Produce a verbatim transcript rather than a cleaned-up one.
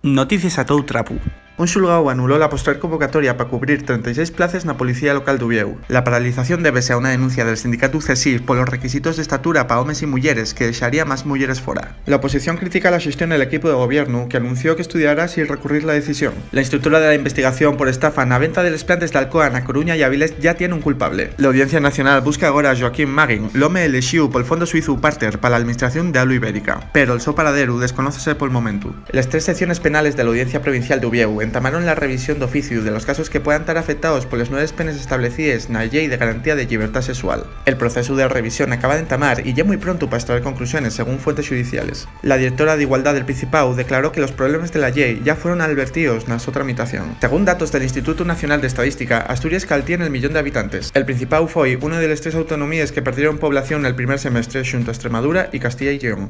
Noticies a tou trapu. Un xulgáu anuló la posterior convocatoria pa cubrir trenta y seis places na policía local d'Uviéu. La paralización débese a una denuncia del sindicatu CESIF polos requisitos d'estatura pa homes y muyeres, que dexaría más muyeres fora. La oposición critica la xestión del equipu de gobiernu, que anunció que estudiará si recurrir la decisión. La instructora de la investigación por estafa na venta de les plantes d'Alcoa na Coruña y Avilés ya tien un culpable. La Audiencia Nacional busca agora a Joaquín Magín, l'home elexíu pol Fondo Suizu Parter pa la administración de Alu Ibérica, pero el so paraderu desconócese pol momentu. Les tres secciones penales de l'Audiencia Provincial d'Uviéu entamaron la revisión d'oficiu de los casos que puedan tar afectaos poles nueves penes establecíes na Llei de Garantía de Llibertá Sexual. El procesu de revisión acaba d'entamar y ye mui prontu pa estraer conclusiones, según fuentes xudiciales. La directora d'Igualdá del Principáu declaró que los problemes de la llei ya fueron alvertíos na so tramitación. Según datos del Institutu Nacional d'Estadística, Asturies caltié nel millón d'habitantes. El Principáu foi una de les tres autonomíes que perdieron población nel primer semestre, xunto a Estremadura y Castilla y Lleón.